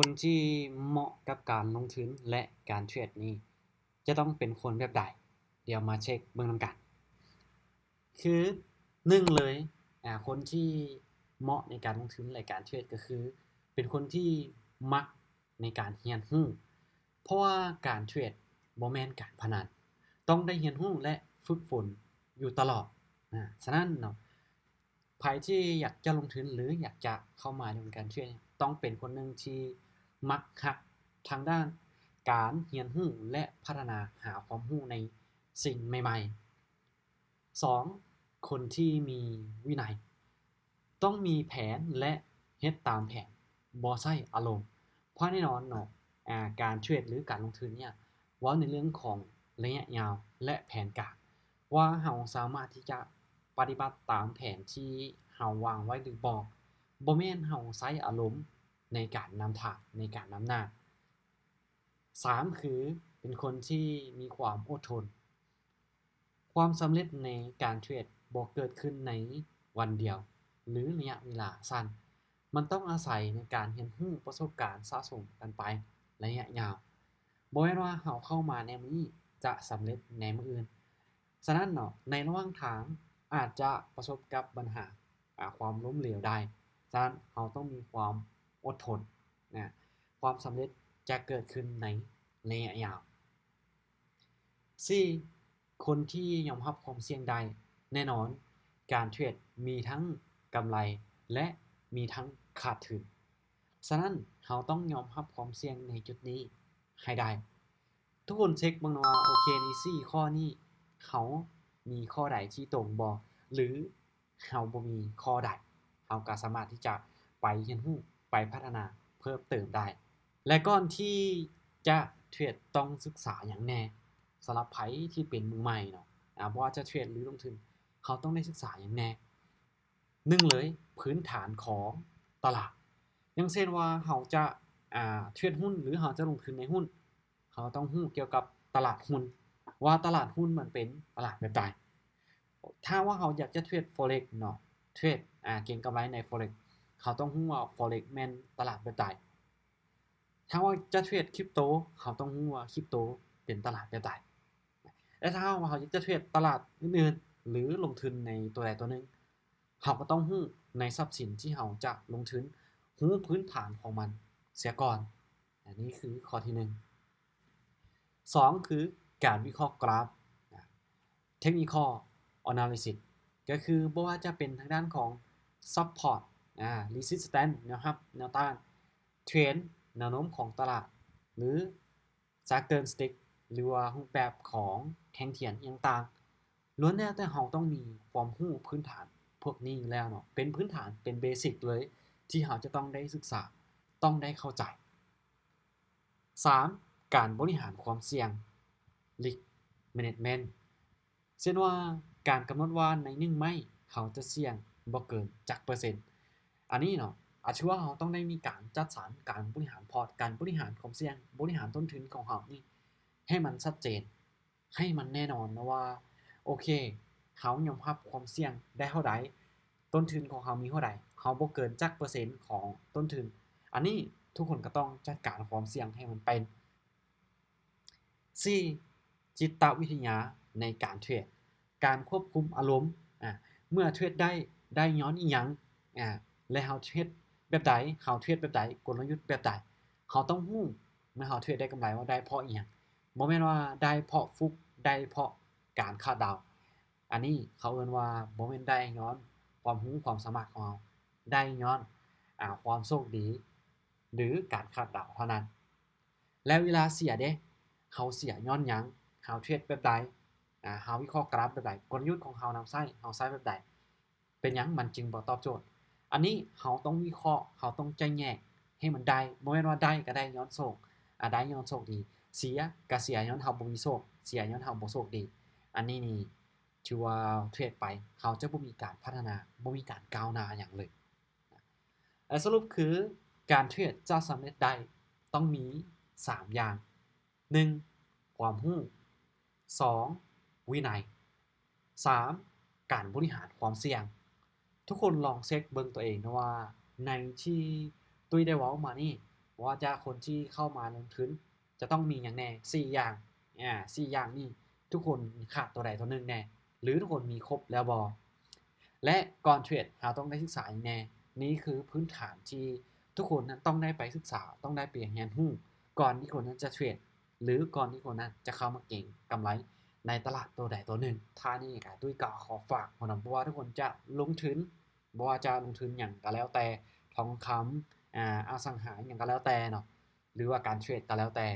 ຄົນທີ່ເໝາະກັບການລົງທຶນ ແລະ ການເທຣດນີ້ ຈະຕ້ອງເປັນຄົນແບບໃດ? ດຽວມາເຊັກເບິ່ງນຳກັນ. ຄືໜຶ່ງເລີຍ ອາ ຄົນທີ່ເໝາະໃນການລົງທຶນ ແລະ ການເທຣດ ກໍຄືເປັນຄົນທີ່ມັກໃນການຮຽນຮູ້ ເພາະວ່າການເທຣດບໍ່ແມ່ນການພະນັນ, ຕ້ອງໄດ້ຮຽນຮູ້ ແລະ ຝຶກຝົນຢູ່ຕະຫຼອດ. ອາ ສະນັ້ນເນາະ ໃຜທີ່ຢາກຈະລົງທຶນ ຫຼື ຢາກຈະເຂົ້າມາໃນວງການເທຣດ ຕ້ອງເປັນຄົນໜຶ່ງທີ່ມັກຮັກທາງດ້ານການຮຽນຮູ້ ແລະ ພັດທະນາຫາຄວາມຮູ້ໃນສິ່ງໃໝ່ໆ. ສອງ ຄົນທີ່ມີວິໄນ, ຕ້ອງມີແຜນ ແລະ ເຮັດຕາມແຜນ, ບໍ່ໃຊ້ອາລົມ. ເພາະແນ່ນອນເນາະ ອາ ການເທຣດ ຫຼື ການລົງທຶນເນີ້ຍ ເວົ້າໃນເລື່ອງຂອງໄລຍະຍາວ ແລະ ແຜນການ ວ່າເຮົາສາມາດທີ່ຈະປະຕິບັດຕາມແຜນທີ່ເຮົາວາງໄວ້ຫຼືບໍ່, ບໍ່ແມ່ນເຮົາໃຊ້ອາລົມໃນການນຳທາງ, ໃນການນຳໜ້າ. ສາມ ຄືເປັນຄົນທີ່ມີຄວາມອົດທົນ. ຄວາມສຳເລັດໃນການເທຣດບໍ່ເກີດຂຶ້ນໃນວັນດຽວ ຫຼື ໄລຍະເວລາສັ້ນ. ມັນຕ້ອງອາໄສໃນການຮຽນຮູ້ປະສົບການສະສົມກັນໄປໄລຍະຍາວ. ບໍ່ແມ່ນວ່າເຮົາເຂົ້າມາແນວນີ້ຈະສຳເລັດໃນມື້ອື່ນ. ສະນັ້ນເນາະ ໃນລະຫວ່າງທາງອາດຈະປະສົບກັບບັນຫາ ອາ ຄວາມລົ້ມເຫຼວໄດ້. ສະນັ້ນເຮົາຕ້ອງມີຄວາມອົດທົນນະ, ຄວາມສຳເລັດຈະເກີດຂຶ້ນໃນໄລຍະຍາວ. ສີ່ ຄົນທີ່ຍອມຮັບຄວາມສ່ຽງໄດ້. ແນ່ນອນ ການເທຣດມີທັງກຳໄລ ແລະ ມີທັງຂາດທຶນ. ສະນັ້ນ ເຮົາຕ້ອງຍອມຮັບຄວາມສ່ຽງໃນຈຸດນີ້ໃຫ້ໄດ້. ທຸກຄົນເຊັກເບິ່ງວ່າ ໂອເຄ ໃນສີ່ຂໍ້ນີ້ ເຮົາມີຂໍ້ໃດທີ່ຕົງບໍ່ ຫຼື ເຮົາບໍ່ມີຂໍ້ໃດ, ເຮົາກໍສາມາດທີ່ຈະໄປຮຽນຮູ້, ໄປພັດທະນາເພີ່ມເຕີມໄດ້. ແລະ ກ່ອນທີ່ຈະເທຣດຕ້ອງສຶກສາຫຍັງແດ່? ສຳລັບໃຜທີ່ເປັນມືໃໝ່ເນາະ ອາ ບໍ່ວ່າຈະເທຣດ ຫຼື ລົງທຶນ, ເຮົາຕ້ອງໄດ້ສຶກສາຫຍັງແດ່? ໜຶ່ງເລີຍ ພື້ນຖານຂອງຕະຫຼາດ. ຢ່າງເຊັ່ນວ່າເຮົາຈະ ອາ ເທຣດຫຸ້ນ ຫຼື ເຮົາຈະລົງທຶນໃນຫຸ້ນ, ເຮົາຕ້ອງຮູ້ກ່ຽວກັບຕະຫຼາດຫຸ້ນ ວ່າຕະຫຼາດຫຸ້ນມັນເປັນຕະຫຼາດແບບໃດ. ຖ້າວ່າເຮົາຢາກຈະເທຣດ Forex ເນາະ, ເທຣດ ອາ ເກັງກຳໄລໃນ Forex, ເຮົາຕ້ອງຮູ້ວ່າ Forex ແມ່ນຕະຫຼາດແບບໃດ. ຖ້າວ່າຈະເທຣດ Crypto, ເຮົາຕ້ອງຮູ້ວ່າ Crypto ເປັນຕະຫຼາດແບບໃດ. ແລະ ຖ້າວ່າເຮົາຢາກຈະເທຣດຕະຫຼາດອື່ນໆ ຫຼື ລົງທຶນໃນຕົວໃດຕົວໜຶ່ງ, ເຮົາກໍຕ້ອງຮູ້ໃນຊັບສິນທີ່ເຮົາຈະລົງທຶນ, ຮູ້ພື້ນຖານຂອງມັນເສຍກ່ອນ. ອັນນີ້ຄືຂໍ້ທີໜຶ່ງ. ສອງ ຄືການວິເຄາະກຣາຟ, Technical Analysis, ກໍຄືບໍ່ວ່າຈະເປັນທາງດ້ານຂອງ Support, ອາ Resistance, ແນວຮັບ, ແນວຕ້ານ, Trend, ແນວໂນ້ມຂອງຕະຫຼາດ, ຫຼື Candlestick, ຫຼືວ່າຮູບແບບຂອງແທ່ງທຽນອີ່ຫຍັງຕ່າງ, ລ້ວນແລ້ວແຕ່ເຮົາຕ້ອງມີຄວາມຮູ້ພື້ນຖານພວກນີ້ຢູ່ແລ້ວເນາະ, ເປັນພື້ນຖານ, ເປັນ basic ເລີຍ ທີ່ເຮົາຈະຕ້ອງໄດ້ສຶກສາ, ຕ້ອງໄດ້ເຂົ້າໃຈ. ສາມ ການບໍລິຫານຄວາມສ່ຽງ Risk Management, ເຊັ່ນວ່າ ການກຳນົດວ່າໃນໜຶ່ງໄມ້ເຮົາຈະສ່ຽງບໍ່ເກີນຈັກເປີເຊັນ. ອັນນີ້ເນາະ ອາ ຖືວ່າເຮົາຕ້ອງໄດ້ມີການຈັດສັນ, ການບໍລິຫານພອດ, ການບໍລິຫານຄວາມສ່ຽງ, ບໍລິຫານຕົ້ນທຶນຂອງເຮົານີ້ໃຫ້ມັນຊັດເຈນ, ໃຫ້ມັນແນ່ນອນເນາະວ່າ ໂອເຄ ເຮົາຍອມຮັບຄວາມສ່ຽງໄດ້ເທົ່າໃດ, ຕົ້ນທຶນຂອງເຮົາມີເທົ່າໃດ, ເຮົາບໍ່ເກີນຈັກເປີເຊັນຂອງຕົ້ນທຶນ. ອັນນີ້ທຸກຄົນກໍຕ້ອງຈັດການຄວາມສ່ຽງໃຫ້ມັນເປັນ. ສີ່ ຈິດຕະວິທະຍາໃນການເທຣດ, ການຄວບຄຸມອາລົມ, ອາ ເມື່ອເທຣດໄດ້, ໄດ້ຍ້ອນອີ່ຫຍັງ, ອາ ແລະ ເຮົາເທຣດແບບໃດ, ເຮົາເທຣດແບບໃດ, ກົນລະຍຸດແບບໃດ, ເຮົາຕ້ອງຮູ້ເມື່ອເຮົາເທຣດໄດ້ກຳໄລວ່າໄດ້ເພາະອີ່ຫຍັງ, ບໍ່ແມ່ນວ່າໄດ້ເພາະຟຸກ, ໄດ້ເພາະການຄາດເດົາ. ອັນນີ້ເຂົາເອີ້ນວ່າບໍ່ແມ່ນໄດ້ຍ້ອນຄວາມຮູ້ຄວາມສາມາດຂອງເຮົາ, ໄດ້ຍ້ອນ ອາ ຄວາມໂຊກດີ ຫຼື ການຄາດເດົາເທົ່ານັ້ນ. ແລ້ວເວລາເສຍເດ? ເຮົາເສຍຍ້ອນຫຍັງ? ເຮົາເທຣດແບບໃດ? ອາ ເຮົາວິເຄາະກຣາຟແບບໃດ? ກົນລະຍຸດຂອງເຮົານຳໃຊ້, ເຮົາໃຊ້ແບບໃດ? ເປັນຫຍັງມັນຈຶ່ງບໍ່ຕອບໂຈດ? ອັນນີ້ເຮົາຕ້ອງວິເຄາະ, ເຮົາຕ້ອງແຈກແຍກໃຫ້ມັນໄດ້. ບໍ່ແມ່ນວ່າໄດ້ກໍໄດ້ຍ້ອນໂຊກ, ອາ ໄດ້ຍ້ອນໂຊກດີ, ເສຍກໍເສຍຍ້ອນເຮົາບໍ່ມີໂຊກ, ເສຍຍ້ອນເຮົາບໍ່ໂຊກດີ. ອັນນີ້ນີ້ຖືວ່າເທຣດໄປ ເຮົາຈະບໍ່ມີການພັດທະນາ, ບໍ່ມີການກ້າວໜ້າຫຍັງເລີຍ. ແລະ ສະຫຼຸບຄື ການເທຣດຈະສຳເລັດໄດ້ຕ້ອງມີສາມຢ່າງ. ໜຶ່ງ ຄວາມຮູ້, ສອງ ວິໄນ, ສາມ ການບໍລິຫານຄວາມສ່ຽງ. ທຸກຄົນລອງເຊັກເບິ່ງຕົວເອງເນາະວ່າ ໃນທີ່ຕຸ້ຍໄດ້ເວົ້າມານີ້ ບໍ່ວ່າຈະຄົນທີ່ເຂົ້າມາລົງທຶນຈະຕ້ອງມີຫຍັງແດ່ ສີ່ຢ່າງ ອາ ສີ່ຢ່າງນີ້ ທຸກຄົນຂາດຕົວໃດຕົວໜຶ່ງແດ່ ຫຼື ທຸກຄົນມີຄົບແລ້ວບໍ່? ແລະ ກ່ອນເທຣດເຮົາຕ້ອງໄດ້ສຶກສາຫຍັງແດ່? ນີ້ຄືພື້ນຖານທີ່ທຸກຄົນນັ້ນຕ້ອງໄດ້ໄປສຶກສາ ຕ້ອງໄດ້ໄປຮຽນຮູ້ ກ່ອນທີ່ຄົນນັ້ນຈະເທຣດ ຫຼື ກ່ອນທີ່ຄົນນັ້ນຈະເຂົ້າມາເກັງກຳໄລໃນຕະຫຼາດຕົວໃດຕົວໜຶ່ງ. ທ້າຍນີ້ກະຕຸ້ຍກໍຂໍຝາກເນາະ ບໍ່ວ່າທຸກຄົນຈະລົງທຶນ ບໍ່ວ່າຈະລົງທຶນຫຍັງກໍແລ້ວແຕ່ ທອງຄຳ ອາ ອະສັງຫາຫຍັງກໍແລ້ວແຕ່ເນາະ ຫຼືວ່າການເທຣດກໍແລ້ວແຕ່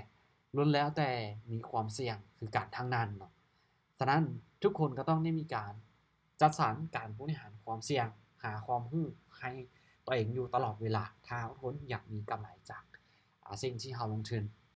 ລ້ວນແລ້ວແຕ່ມີຄວາມສ່ຽງຄືກັນທັງນັ້ນເນາະ. ສະນັ້ນ ທຸກຄົນກໍຕ້ອງໄດ້ມີການຈັດສັນການບໍລິຫານຄວາມສ່ຽງ ຫາຄວາມຮູ້ໃຫ້ຕົວເອງຢູ່ຕະຫຼອດເວລາ ຖ້າທຸກຄົນຢາກມີກຳໄລຈາກ ອາ ສິ່ງທີ່ເຮົາລົງທຶນ.